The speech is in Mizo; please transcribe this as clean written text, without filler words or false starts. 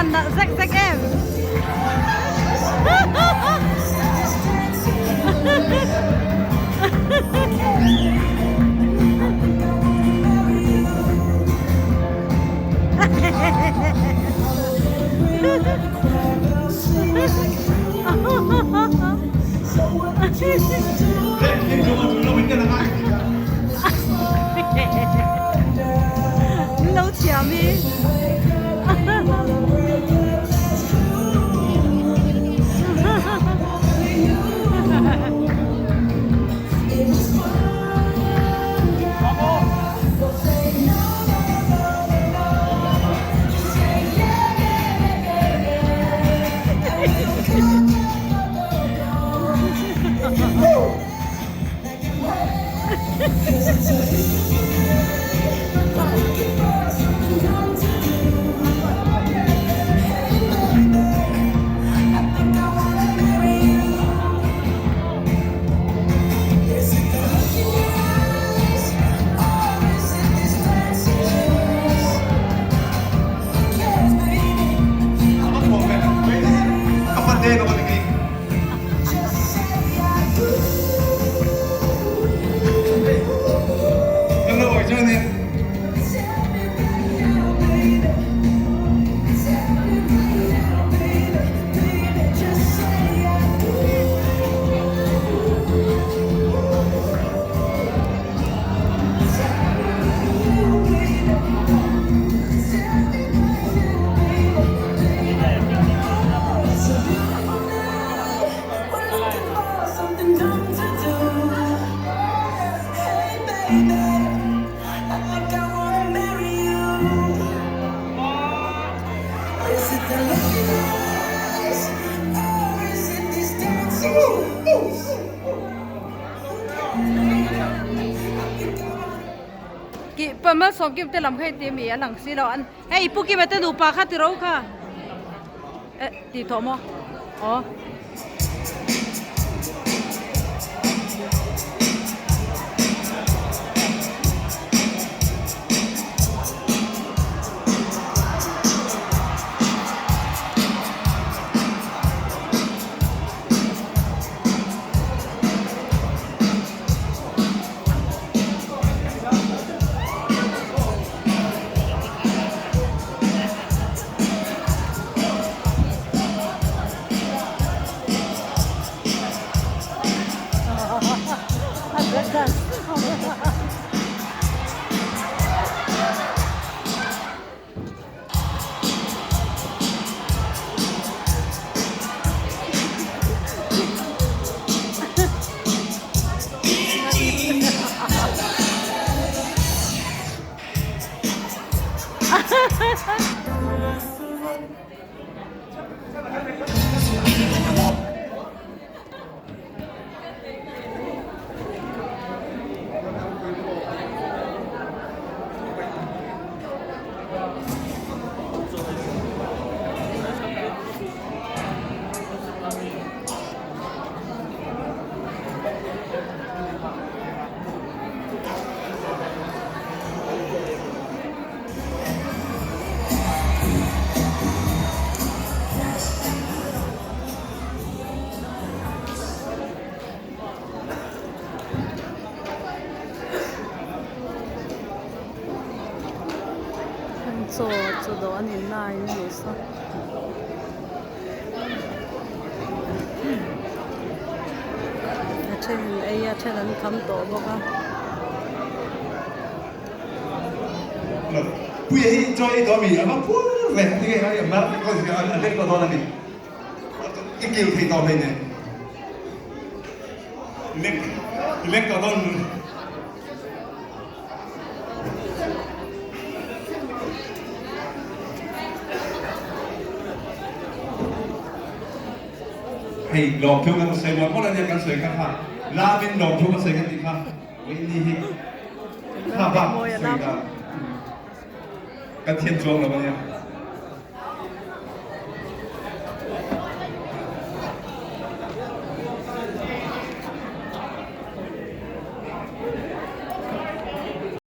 van nalh zek zek em. Lo thiam hi. Ki pama sawmkim te lam kha hei ti mi a lang si lo an hei pu kima te nupa kha ti ro kha eh tih tawh maw aw. Chaw chaw dawh an in lai a ni saw a then in ei a then an kham tawh bawk a. Puia hi chaw ei tawh a mi a va phur ve tinge a mar a lek tawh dawn a ni i kil thei tawh hleinem. Lek lek tawh dawn Hei lawmthu kan sawi mawlh mawlh a nia kan sawi kha kha lamin lawmthu kan sawi kan tih kha Whitney hi kha bak sawi dan kan thiam chuang lo a nia.